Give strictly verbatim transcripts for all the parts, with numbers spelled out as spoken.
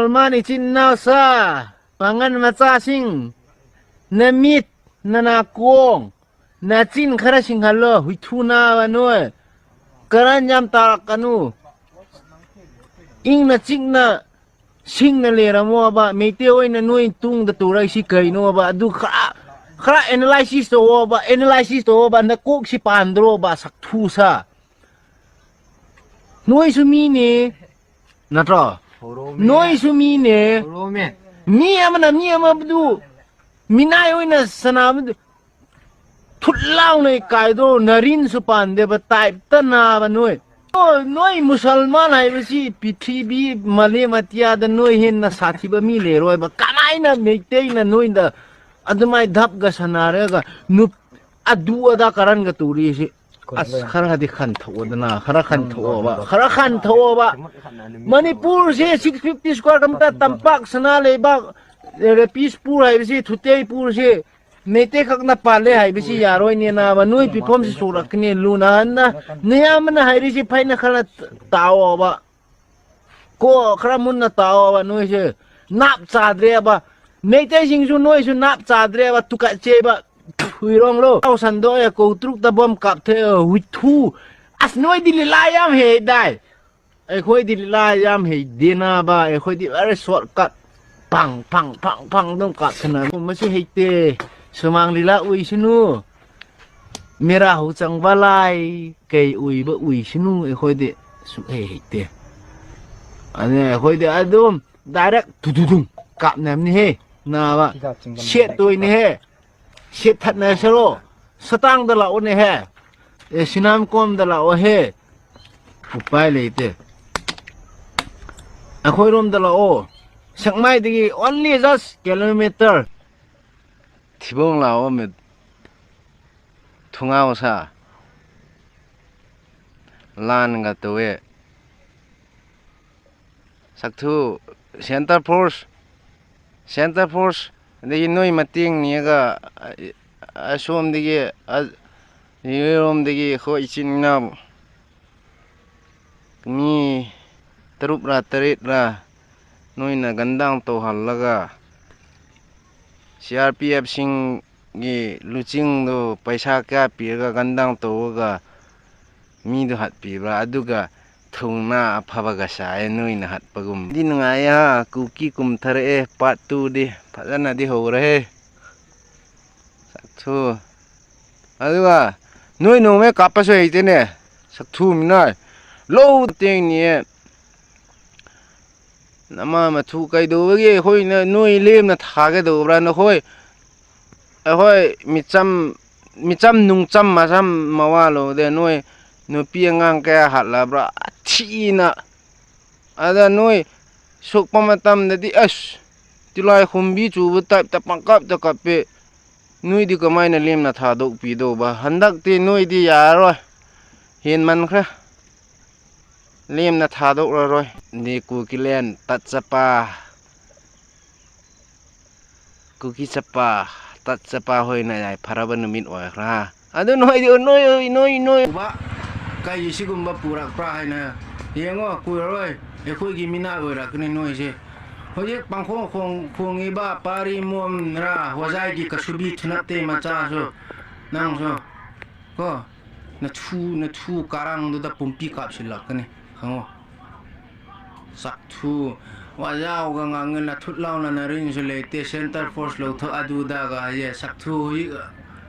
ꯁꯜꯃꯥꯟ ꯏꯆꯤꯟ ꯏꯅꯥꯎꯁꯥ, ꯄꯥꯡꯒꯟ ꯃꯆꯥꯁꯤꯡ, ꯅꯃꯤꯠ, ꯅꯅꯥꯀꯣꯡ, ꯅꯆꯤꯟ ꯈꯔ ꯁꯤꯡꯍꯜꯂꯣ, ꯍꯨꯏꯊꯨ ꯅꯥꯕ ꯅꯣꯏ꯫ ꯀꯔꯟ ꯌꯥꯝ ꯇꯥꯔꯛꯀꯅꯨ꯫ ꯏꯪꯅ ꯆꯤꯛꯅ ꯁꯤꯡꯅ ꯂꯩꯔꯝꯃꯣꯕ꯫ ꯃꯩꯇꯩ ꯑꯣꯏꯅ ꯅꯣꯏ ꯇꯨꯡꯗ ꯇꯧꯔꯛꯏꯁꯤ ꯀꯩꯅꯣꯕ? ꯑꯗꯨ ꯈꯔ, ꯈꯔ ꯑꯦꯅꯥꯂꯥꯏꯁꯤꯁ ꯇꯧꯑꯣꯕ, ꯑꯦꯅꯥꯂꯥꯏꯁꯤꯁ ꯇꯧꯑꯣꯕ꯫ ꯅꯀꯣꯛꯁꯤ ꯄꯥꯟꯗ꯭ꯔꯣꯕ, ꯁꯛꯊꯨꯁꯥ? ꯅꯣꯏꯁꯨ ꯃꯤꯅꯦ, ꯅꯠꯇ꯭ꯔꯣ? ꯍꯧꯔꯛꯑꯣꯃꯦ꯫ ꯅꯣꯏꯁꯨ ꯃꯤꯅꯦ꯫ ꯍꯧꯔꯛꯑꯣꯃꯦ꯫ ꯃꯤ ꯑꯃꯅ ꯃꯤ ꯑꯃꯕꯨ ꯃꯤꯅꯥꯏ ꯑꯣꯏꯅ ꯁꯥꯟꯅꯕꯗꯨ ꯊꯨꯠ ꯂꯥꯎꯅ ꯏꯀꯥꯏꯗ꯭ꯔꯣ? ꯅꯔꯤꯟꯁꯨ ꯄꯥꯟꯗꯦꯕ ꯇꯥꯏꯞꯇ ꯅꯥꯕ ꯅꯣꯏ꯫ ꯑꯣ, ꯅꯣꯏ ꯃꯨꯁꯜꯃꯥꯟ ꯍꯥꯏꯕꯁꯤ ꯄ꯭ꯔꯤꯊꯤꯕꯤ ꯃꯥꯂꯦꯝ ꯑꯇꯤꯌꯥꯗ ꯅꯣꯏ ꯍꯦꯟꯅ ꯁꯥꯊꯤꯕ ꯃꯤ ꯂꯩꯔꯣꯏꯕ꯫ ꯀꯃꯥꯏꯅ ꯃꯩꯇꯩꯅ ꯅꯣꯏꯗ ꯑꯗꯨꯃꯥꯏ ꯙꯞꯀ ꯁꯥꯟꯅꯔꯒ ꯅꯨꯞ-, ꯑꯗꯨ ꯑꯗꯥ ꯀꯔꯟꯒ ꯇꯧꯔꯤꯁꯤ? ꯑꯁ, ꯈꯔꯗꯤ ꯈꯟꯊꯣꯛꯑꯣꯗꯅ, ꯈꯔ ꯈꯟꯊꯣꯛꯑꯣꯕ, ꯈꯔ ꯈꯟꯊꯣꯛꯑꯣꯕ꯫ ꯃꯅꯤꯄꯨꯔꯁꯦ six fifty square kilometer, ꯇꯝꯄꯥꯛ ꯁꯅꯥ ꯂꯩꯕꯥꯛ, ꯔꯦꯄꯤꯁꯄꯨꯔ ꯍꯥꯏꯕꯁꯤ, ꯊꯨꯇꯦꯏꯄꯨꯔꯁꯤ ꯃꯩꯇꯩ ꯈꯛꯅ ꯄꯥꯜꯂꯦ ꯍꯥꯏꯕꯁꯤ ꯌꯥꯔꯣꯏꯅꯦ ꯅꯥꯕ꯫ ꯅꯣꯏ ꯐꯤꯕꯝꯁꯤ ꯁꯣꯔꯛꯀꯅꯤ꯫ ꯂꯨꯅ ꯍꯟꯅ ꯅꯌꯥꯝꯕꯅ ꯍꯥꯏꯔꯤꯁꯤ ꯐꯩꯅ ꯈꯔ ꯇꯥꯎꯑꯣꯕ꯫ ꯀꯣ, ꯈꯔ ꯃꯨꯟꯅ ꯇꯥꯎꯑꯣꯕ ꯅꯣꯏꯁꯦ꯫ ꯅꯥꯞ ꯆꯥꯗ꯭ꯔꯦꯕ꯫ ꯃꯩꯇꯩꯁꯤꯡꯁꯨ ꯅꯣꯏꯁꯨ ꯅꯥꯞ ꯆꯥꯗ꯭ꯔꯦꯕ꯫ ꯇꯨꯀꯠꯆꯩꯕ꯫ ꯍꯨꯏꯔꯣꯡꯂꯣ꯫ ꯁꯟꯗꯣꯛꯑꯦ, ꯀꯧꯇ꯭ꯔꯨꯛꯇ ꯕꯣꯝ ꯀꯥꯞꯊꯣꯛꯑꯦ, ꯍꯨꯏꯊꯨ꯫ ꯑꯁ, ꯅꯣꯏꯗꯤ ꯂꯤꯂꯥ ꯌꯥꯝ ꯍꯩꯗꯥꯏ꯫ ꯑꯩꯈꯣꯏꯗꯤ ꯂꯤꯂꯥ ꯌꯥꯝ ꯍꯩꯗꯦ ꯅꯥꯕ꯫ ꯑꯩꯈꯣꯏꯗꯤ very shortcut꯫ ꯄꯪ, ꯄꯪ, ꯄꯪ, ꯄꯪ ꯑꯗꯨꯝ ꯀꯥꯞꯊꯅ꯫ ꯑꯗꯨꯒꯨꯝꯕꯁꯨ ꯍꯩꯇꯦ꯫ ꯁꯨꯃꯥꯡ ꯂꯤꯂꯥ ꯎꯏꯁꯅꯨ꯫ ꯃꯦꯔꯥ ꯍꯧ ꯆꯪꯕ ꯂꯥꯏ꯫ ꯀꯩ ꯎꯏꯕ ꯎꯏꯁꯅꯨ꯫ ꯑꯩꯈꯣꯏꯗꯤ ꯁꯨꯛꯍꯩ ꯍꯩꯇꯦ꯫ ꯑꯗꯨꯅ ꯑꯩꯈꯣꯏꯗꯤ ꯑꯗꯨꯝ direct ꯊꯨ ꯊꯨ ꯊꯨ ꯀꯥꯞꯅꯕꯅꯤꯍꯦ ꯅꯥꯕ꯫ ꯁꯦꯠꯇꯣꯏꯅꯤꯍꯦ꯫ ꯁꯦꯠꯊꯠꯅꯁꯤꯔꯣ? ꯁꯇꯥꯡꯗ ꯂꯥꯛꯑꯣꯅꯦꯍꯦ꯫ ꯑꯦ, ꯁꯤꯅꯥꯝ ꯀꯣꯝꯗ ꯂꯥꯛꯑꯣꯍꯦ꯫ ꯎꯄꯥꯏ ꯂꯩꯇꯦ꯫ ꯑꯩꯈꯣꯏꯔꯣꯝꯗ ꯂꯥꯛꯑꯣ꯫ ꯁꯦꯛꯃꯥꯏꯗꯒꯤ only just kilometer꯫ ꯊꯤꯕꯣꯡ ꯂꯥꯛꯑꯣ ꯃꯤꯠ꯫ ꯊꯨꯡꯒꯥꯎ ꯁꯥ꯫ ꯂꯥꯟꯒ ꯇꯧꯋꯦ꯫ ꯁꯛꯊꯨ, center force, center force, ꯑꯗꯒꯤ ꯅꯣꯏ ꯃꯇꯦꯡ ꯅꯤꯔꯒ, ꯑ-, ꯑꯁꯣꯝꯗꯒꯤ, ꯑ-, ꯅꯣꯏꯔꯣꯝꯗꯒꯤ ꯑꯩꯈꯣꯏ ꯏꯆꯤꯟ ꯏꯅꯥꯎ ꯃꯤ ꯇꯔꯨꯛꯔ ꯇꯔꯦꯠꯔ ꯅꯣꯏꯅ ꯒꯟꯗꯥꯡ ꯇꯧꯍꯜꯂꯒ, ꯁꯤ ꯑꯥꯔ ꯄꯤ ꯑꯦꯐꯁꯤꯡꯒꯤ ꯂꯨꯆꯤꯡꯗꯣ ꯄꯩꯁꯥ ꯀꯌꯥ ꯄꯤꯔꯒ ꯒꯟꯗꯥꯡ ꯇꯧꯔꯒ ꯃꯤꯗꯣ ꯍꯥꯠꯄꯤꯕ꯭ꯔꯥ? ꯑꯗꯨꯒ ꯊꯧꯅꯥ ꯑꯐꯕꯒ ꯁꯥꯏ ꯅꯣꯏꯅ ꯍꯥꯠꯄꯒꯨꯝ꯫ ꯗꯤ ꯅꯨꯡꯉꯥꯏꯌꯦ ꯍꯥ, ꯀꯨꯀꯤ ꯀꯨꯝꯊꯔꯛꯑꯦ, part twoꯗꯤ ꯐꯖꯅꯗꯤ ꯍꯧꯔꯦꯍꯦ꯫ ꯁꯛꯊꯨ꯫ ꯑꯗꯨꯒ ꯅꯣꯏ ꯅꯣꯡꯃꯩ ꯀꯥꯞꯄꯁꯨ ꯍꯩꯇꯦꯅꯦ꯫ ꯁꯛꯊꯨ ꯃꯤꯅꯥꯏ꯫ ꯂꯧ ꯇꯦꯡꯅꯤꯌꯦ꯫ ꯅꯃꯥ ꯃꯊꯨ ꯀꯩꯗꯧꯕꯒꯤ ꯑꯩꯈꯣꯏꯅ ꯅꯣꯏ ꯂꯦꯝꯅ ꯊꯥꯒꯗꯧꯕ꯭ꯔꯥ? ꯅꯈꯣꯏ, ꯑꯩꯈꯣꯏ ꯃꯤꯆꯝ, ꯃꯤꯆꯝ ꯅꯨꯡꯆꯝ ꯃꯆꯝ ꯃꯋꯥ ꯂꯧꯗꯦ꯫ ꯅꯣꯏ ꯅꯨꯄꯤ ꯑꯉꯥꯡ ꯀꯌꯥ ꯍꯥꯠꯂꯕ꯭ꯔꯥ? ꯑꯊꯤꯅ꯫ ꯑꯗ ꯅꯣꯏ ꯁꯣꯛꯄ ꯃꯇꯝꯗꯗꯤ ꯑꯁ, ꯇꯤꯂꯥꯏ ꯈꯨꯝꯕꯤ ꯆꯨꯕ typeꯇ ꯄꯪꯀꯞꯇ ꯀꯞꯄꯦ꯫ ꯅꯣꯏꯗꯤ ꯀꯃꯥꯏꯅ ꯂꯦꯝꯅ ꯊꯥꯗꯣꯛꯄꯤꯗꯧꯕ? ꯍꯟꯗꯛꯇꯤ ꯅꯣꯏꯗꯤ ꯌꯥꯔꯔꯣꯏ꯫ ꯍꯦꯟꯃꯟꯈ꯭ꯔꯦ꯫ ꯂꯦꯝꯅ ꯊꯥꯗꯣꯛꯂꯔꯣꯏ꯫ ꯗꯤ ꯀꯨꯀꯤꯂꯦꯟ ꯇꯠ ꯆꯠꯄ꯫ ꯀꯨꯀꯤ ꯆꯠꯄ, ꯇꯠ ꯆꯠꯄ ꯍꯣꯏꯅ ꯌꯥꯏꯐꯔꯕ ꯅꯨꯃꯤꯠ ꯑꯣꯏꯈ꯭ꯔꯥ? ꯑꯗꯨ ꯅꯣꯏꯗꯤ, ꯅꯣꯏ, ꯅꯣꯏ, ꯅꯣꯏ꯫ ꯎꯕ ꯀꯩꯒꯤ ꯁꯤꯒꯨꯝꯕ ꯄꯨꯔꯛꯄ꯭ꯔꯥ ꯍꯥꯏꯅ ꯌꯦꯡꯉꯣ, ꯀꯨꯏꯔꯔꯣꯏ ꯑꯩꯈꯣꯏꯒꯤ ꯃꯤꯅꯥꯏ ꯑꯣꯏꯔꯛꯀꯅꯤ ꯅꯣꯏꯁꯦ꯫ ꯍꯧꯖꯤꯛ ꯄꯥꯡꯈꯣꯡ ꯈꯣꯡ-, ꯈꯣꯡꯉꯤꯕ ꯄꯥꯔꯤ ꯃꯣꯝꯔꯥ, ꯍꯣꯖꯥꯏꯒꯤ ꯀꯁꯨꯕꯤ ꯊꯨꯅꯞꯇꯦ ꯃꯆꯥꯁꯨ, ꯅꯪꯁꯨ꯫ ꯀꯣ, ꯅꯊꯨ, ꯅꯊꯨ ꯀꯥꯔꯥꯡꯗꯨꯗ ꯄꯨꯝꯄꯤ ꯀꯥꯞꯁꯤꯜꯂꯛꯀꯅꯤ, ꯈꯪꯉꯣ꯫ ꯆꯥꯛꯊꯨ, ꯋꯥꯖꯥꯎꯒ ꯉꯥꯡꯉꯦ, ꯅꯊꯨꯠ ꯂꯥꯎꯅ ꯅꯔꯤꯟꯁꯨ ꯂꯩꯇꯦ, center force ꯂꯧꯊꯣꯛ ꯑꯗꯨꯗꯒ ꯍꯥꯏꯌꯦ, ꯆꯥꯛꯊꯨ ꯍꯧꯖꯤꯛ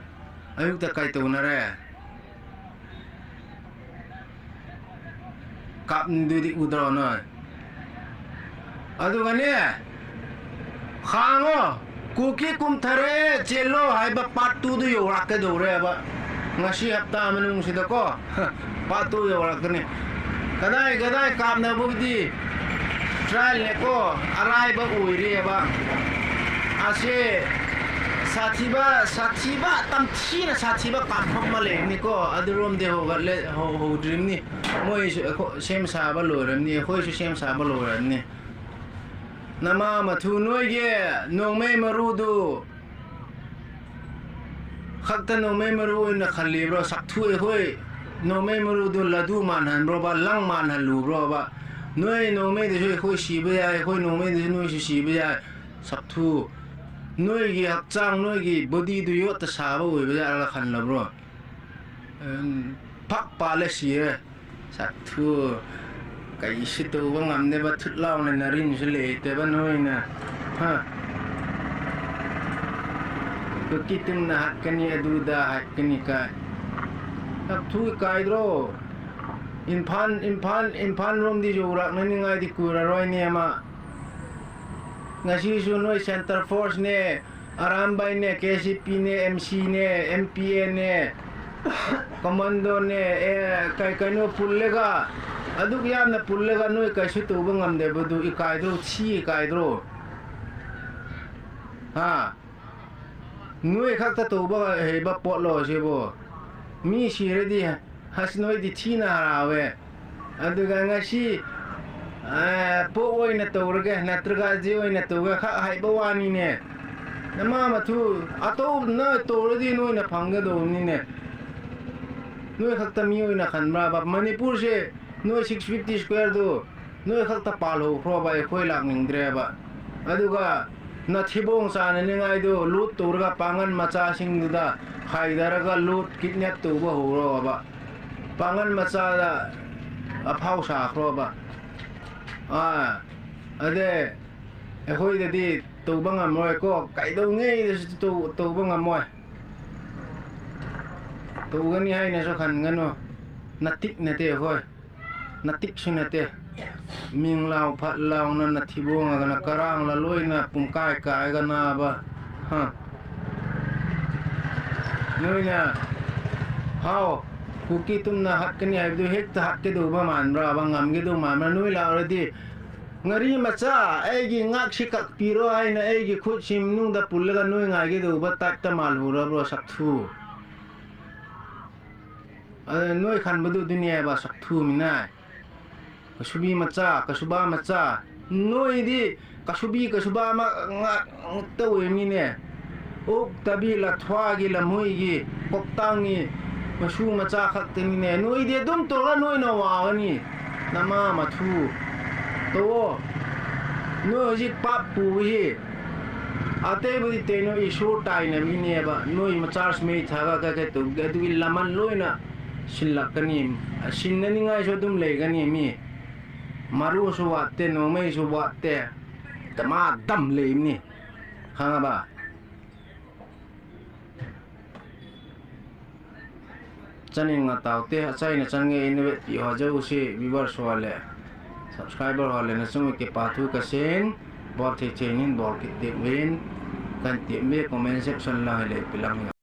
ꯑꯌꯨꯛꯇ ꯀꯩ ꯇꯧꯅꯔꯦ? ꯀꯥꯞꯗꯨꯗꯤ ꯎꯗ꯭ꯔꯣ ꯅꯣꯏ? ꯑꯗꯨꯒꯅꯦ, ꯈꯥꯡꯉꯣ, ꯀꯨꯀꯤ ꯀꯨꯝꯊꯔꯦ, ꯆꯦꯜꯂꯣ ꯍꯥꯏꯕ part twoꯗꯨ ꯌꯧꯔꯛꯀꯗꯧꯔꯦꯕ꯫ ꯉꯁꯤ ꯍꯞꯇꯥ ꯃꯅꯨꯡꯁꯤꯗꯀꯣ, part two ꯌꯧꯔꯛꯀꯅꯤ꯫ ꯀꯗꯥꯏ ꯀꯗꯥꯏ ꯀꯥꯞꯅꯕꯕꯨꯗꯤ trialꯅꯦꯀꯣ, ꯑꯔꯥꯏꯕ ꯑꯣꯏꯔꯦꯕ꯫ ꯑꯁꯤ ꯁꯥꯊꯤꯕ, ꯁꯥꯊꯤꯕ, ꯇꯝꯊꯤꯅ ꯁꯥꯊꯤꯕ ꯀꯥꯞꯐꯝ ꯑꯃ ꯂꯩꯕꯅꯤꯀꯣ, ꯑꯗꯨꯔꯣꯝꯗꯤ ꯍꯧꯒꯠꯂꯦ, ꯍꯧ-, ꯍꯧꯗ꯭ꯔꯤꯕꯅꯤ꯫ ꯃꯣꯏꯁꯨ ꯑꯩꯈꯣꯏ ꯁꯦꯝ ꯁꯥꯕ ꯂꯣꯏꯔꯕꯅꯤ, ꯑꯩꯈꯣꯏꯁꯨ ꯁꯦꯝ ꯁꯥꯕ ꯂꯣꯏꯔꯕꯅꯤ꯫ ꯅꯃꯥ ꯃꯊꯨ ꯅꯣꯏꯒꯤ ꯅꯣꯡꯃꯩ ꯃꯔꯨꯗꯨ ꯈꯛꯇ ꯅꯣꯡꯃꯩ ꯃꯔꯨ ꯑꯣꯏꯅ ꯈꯜꯂꯤꯕ꯭ꯔꯣ? ꯁꯛꯊꯨ ꯑꯩꯈꯣꯏ ꯅꯣꯡꯃꯩ ꯃꯔꯨꯗꯨ ꯂꯗꯨ ꯃꯥꯟꯍꯟꯕ꯭ꯔꯣꯕ? ꯂꯪ ꯃꯥꯟꯍꯜꯂꯨꯕ꯭ꯔꯣꯕ? ꯅꯣꯏ ꯅꯣꯡꯃꯩꯗꯁꯨ ꯑꯩꯈꯣꯏ ꯁꯤꯕ ꯌꯥꯏ, ꯑꯩꯈꯣꯏ ꯅꯣꯡꯃꯩꯗꯁꯨ ꯅꯣꯏꯁꯨ ꯁꯤꯕ ꯌꯥꯏ꯫ ꯁꯛꯊꯨ, ꯅꯣꯏꯒꯤ ꯍꯛꯆꯥꯡ, ꯅꯣꯏꯒꯤ ꯕꯣꯗꯤꯗꯨ ꯌꯣꯠꯇ ꯁꯥꯕ ꯑꯣꯏꯕ ꯖꯥꯠꯂ ꯈꯜꯂꯕ꯭ꯔꯣ? ꯎꯝ, ꯐꯛ ꯄꯥꯜꯂꯦ ꯁꯤꯔꯦ꯫ ꯁꯛꯊꯨ, ꯀꯩꯁꯨ ꯇꯧꯕ ꯉꯝꯗꯦꯕ, ꯊꯨꯠ ꯂꯥꯎꯅ ꯅꯔꯤꯟꯁꯨ ꯂꯩꯇꯦꯕ ꯅꯣꯏꯅ꯫ ꯍꯥ? ꯀꯨꯀꯤ ꯇꯨꯝꯅ ꯍꯥꯠꯀꯅꯤ, ꯑꯗꯨꯗ ꯍꯥꯠꯀꯅꯤ ꯀꯥꯏ꯫ ꯁꯛꯊꯨ ꯏꯀꯥꯏꯗ꯭ꯔꯣ? ꯏꯝꯐꯥꯜ, ꯏꯝꯐꯥꯜ, ꯏꯝꯐꯥꯜ ꯔꯣꯝꯗꯤ ꯌꯧꯔꯛꯅꯅꯤꯡꯉꯥꯏꯗꯤ ꯀꯨꯏꯔꯔꯣꯏꯅꯦ ꯑꯃ꯫ ꯉꯁꯤꯁꯨ ꯅꯣꯏ ꯁꯦꯟꯇꯔ ꯐꯣꯔꯁꯅꯦ, ꯑꯔꯥꯝꯕꯥꯏꯅꯦ, ꯀꯦ ꯁꯤ ꯄꯤꯅꯦ, ꯑꯦꯝ ꯁꯤꯅꯦ, ꯑꯦꯝ ꯄꯤ ꯑꯦꯅꯦ, ꯀꯃꯥꯟꯗꯣꯅꯦ, ꯑꯦ, ꯀꯩ ꯀꯩꯅꯣ ꯄꯨꯜꯂꯒ, ꯑꯗꯨꯛ ꯌꯥꯝꯅ ꯄꯨꯜꯂꯒ ꯅꯣꯏ ꯀꯩꯁꯨ ꯇꯧꯕ ꯉꯝꯗꯕꯗꯨ ꯏꯀꯥꯏꯗ꯭ꯔꯣ? ꯊꯤ ꯏꯀꯥꯏꯗ꯭ꯔꯣ? ꯍꯥ? ꯅꯣꯏ ꯈꯛꯇ ꯇꯧꯕ ꯍꯩꯕ ꯄꯣꯠꯂꯣ ꯁꯤꯕꯨ? ꯃꯤ ꯁꯤꯔꯗꯤ ꯑꯁ, ꯅꯣꯏꯗꯤ ꯊꯤꯅ ꯍꯔꯥꯎꯋꯦ꯫ ꯑꯗꯨꯒ ꯉꯁꯤ, ꯑ, ꯄꯣꯞ ꯑꯣꯏꯅ ꯇꯧꯔꯒꯦ, ꯅꯠꯇ꯭ꯔꯒ ꯑꯁꯤ ꯑꯣꯏꯅ ꯇꯧꯔꯒꯦ, ꯈꯛ ꯍꯥꯏꯕ ꯋꯥꯅꯤꯅꯦ꯫ ꯅꯃꯥ ꯃꯊꯨ, ꯑꯇꯧꯕꯅ ꯇꯧꯔꯗꯤ ꯅꯣꯏꯅ ꯐꯪꯒꯗꯧꯕꯅꯤꯅꯦ꯫ ꯅꯣꯏ ꯈꯛꯇ ꯃꯤ ꯑꯣꯏꯅ ꯈꯟꯕ꯭ꯔꯕ? ꯃꯅꯤꯄꯨꯔꯁꯦ ꯅꯣꯏ six fifty square ꯗꯨ ꯅꯣꯏ ꯈꯛꯇ ꯄꯥꯜꯍꯧꯈ꯭ꯔꯣꯕ, ꯑꯩꯈꯣꯏ ꯂꯥꯛꯅꯤꯡꯗ꯭ꯔꯦꯕ꯫ ꯑꯗꯨꯒ ꯅꯊꯤꯕꯣꯡ ꯆꯥꯅꯅꯤꯡꯉꯥꯏꯗꯨ ꯂꯨꯠ ꯇꯧꯔꯒ ꯄꯥꯡꯒꯟ ꯃꯆꯥꯁꯤꯡꯗꯨꯗ ꯍꯥꯏꯗꯔꯒ ꯂꯨꯠ, ꯀꯤꯗꯅꯦꯞ ꯇꯧꯕ ꯍꯧꯔꯣꯕ꯫ ꯄꯥꯡꯒꯟ ꯃꯆꯥꯗ ꯑꯐꯥꯎ ꯁꯥꯈ꯭ꯔꯣꯕ꯫ ꯑꯥ, ꯑꯗꯩ ꯑꯩꯈꯣꯏꯗꯗꯤ ꯇꯧꯕ ꯉꯝꯃꯣꯏꯀꯣ, ꯀꯩꯗꯧꯉꯩꯗꯁꯨ ꯇꯧ-, ꯇꯧꯕ ꯉꯝꯃꯣꯏ꯫ ꯇꯧꯒꯅꯤ ꯍꯥꯏꯅꯁꯨ ꯈꯟꯒꯅꯨ꯫ ꯅꯇꯤꯛ ꯅꯠꯇꯦ ꯑꯩꯈꯣꯏ꯫ ꯅꯇꯤꯛꯁꯨ ꯅꯠꯇꯦ꯫ ꯃꯤꯡ ꯂꯥꯎ ꯐꯠ ꯂꯥꯎꯅ ꯅꯊꯤꯕꯣꯡꯉꯒꯅ ꯀꯔꯥꯡꯂ ꯂꯣꯏꯅ ꯄꯨꯡꯀꯥꯏ ꯀꯥꯏꯒ ꯅꯥꯕ꯫ ꯍꯥ꯫ ꯅꯣꯏꯅ, ꯍꯥꯎ, ꯀꯨꯀꯤ ꯇꯨꯝꯅ ꯍꯥꯠꯀꯅꯤ ꯍꯥꯏꯕꯗꯨ ꯍꯦꯛꯇ ꯍꯥꯠꯀꯗꯧꯕ ꯃꯥꯟꯕ꯭ꯔꯥꯕ, ꯉꯝꯒꯗꯧꯕ ꯃꯥꯟꯕ꯭ꯔꯥ? ꯅꯣꯏ ꯂꯥꯛꯂꯗꯤ, "ꯉꯥꯔꯤ ꯃꯆꯥ, ꯑꯩꯒꯤ ꯉꯥꯛꯁꯤ ꯀꯛꯄꯤꯔꯣ" ꯍꯥꯏꯅ ꯑꯩꯒꯤ ꯈꯨꯠꯁꯤ ꯃꯅꯨꯡꯗ ꯄꯨꯜꯂꯒ ꯅꯣꯏ ꯉꯥꯏꯒꯗꯧꯕ ꯇꯥꯏꯞꯇ ꯃꯥꯜꯂꯨꯔꯕ꯭ꯔꯣ, ꯁꯛꯊꯨ? ꯑꯗ ꯅꯣꯏ ꯈꯟꯕꯗꯨ ꯑꯗꯨꯅꯦꯕ, ꯁꯛꯊꯨ ꯃꯤꯅꯥꯏ꯫ ꯀꯁꯨꯕꯤ ꯃꯆꯥ, ꯀꯁꯨꯕꯥ ꯃꯆꯥ꯫ ꯅꯣꯏꯗꯤ ꯀꯁꯨꯕꯤ, ꯀꯁꯨꯕꯥ ꯑꯃ ꯉꯥꯛ-, ꯉꯥꯛꯇ ꯑꯣꯏꯔꯝꯃꯤꯅꯦ꯫ ꯑꯣꯛꯇꯕꯤ, ꯂꯥꯊ꯭ꯋꯥꯒꯤ, ꯂꯝꯍꯨꯏꯒꯤ, ꯀꯣꯛꯇꯥꯡꯒꯤ ꯃꯁꯨ ꯃꯆꯥ ꯈꯛꯇꯅꯤꯅꯦ꯫ ꯅꯣꯏꯗꯤ ꯑꯗꯨꯝ ꯇꯧꯔ ꯅꯣꯏꯅ ꯋꯥꯒꯅꯤ꯫ ꯅꯃꯥ ꯃꯊꯨ꯫ ꯇꯧꯑꯣ꯫ ꯅꯣꯏ ꯍꯧꯖꯤꯛ ꯄꯥꯞ ꯄꯨꯕꯁꯤ ꯑꯇꯩꯕꯨꯗꯤ ꯀꯩꯅꯣ, ꯏꯁꯣꯔ ꯇꯥꯏꯅꯕꯒꯤꯅꯦꯕ꯫ ꯅꯣꯏ ꯃꯆꯥꯁ ꯃꯩ ꯊꯥꯒ ꯀꯩ ꯀꯩ ꯇꯧꯒꯦ, ꯑꯗꯨꯒꯤ ꯂꯃꯟ ꯂꯣꯏꯅ ꯁꯤꯜꯂꯛꯀꯅꯤ꯫ ꯁꯤꯟꯅꯅꯤꯡꯉꯥꯏꯁꯨ ꯑꯗꯨꯝ ꯂꯩꯒꯅꯤ ꯃꯤ꯫ ꯃꯔꯨꯁꯨ ꯋꯥꯠꯇꯦ, ꯅꯣꯡꯃꯩꯁꯨ ꯋꯥꯠꯇꯦ꯫ ꯗꯃꯥ ꯗꯝ ꯂꯩꯕꯅꯤ꯫ ꯈꯪꯉꯕ? ꯆꯅꯤꯡ ꯇꯥꯎꯇꯦ, ꯑꯆꯥꯏꯅ ꯆꯪꯉꯦ, ꯏꯟꯅꯕꯦꯠ ꯄꯤ ꯍꯣꯖꯧꯁꯤ viewers ꯍꯣꯜꯂꯦ, subscriber ꯍꯣꯜꯂꯦ, ꯅꯆꯨꯡ ꯀꯦ ꯄꯥꯊꯨ ꯀꯁꯦꯟ, ꯕꯣꯜ ꯊꯦ ꯊꯦꯅꯤꯟ, ꯕꯣꯜ ꯀꯤꯠ ꯇꯦꯛ ꯋꯤꯟ, ꯀꯟ ꯇꯦꯛ ꯃꯦ comment section ꯂ ꯍꯣꯏ ꯂꯩ ꯄꯤꯂꯝ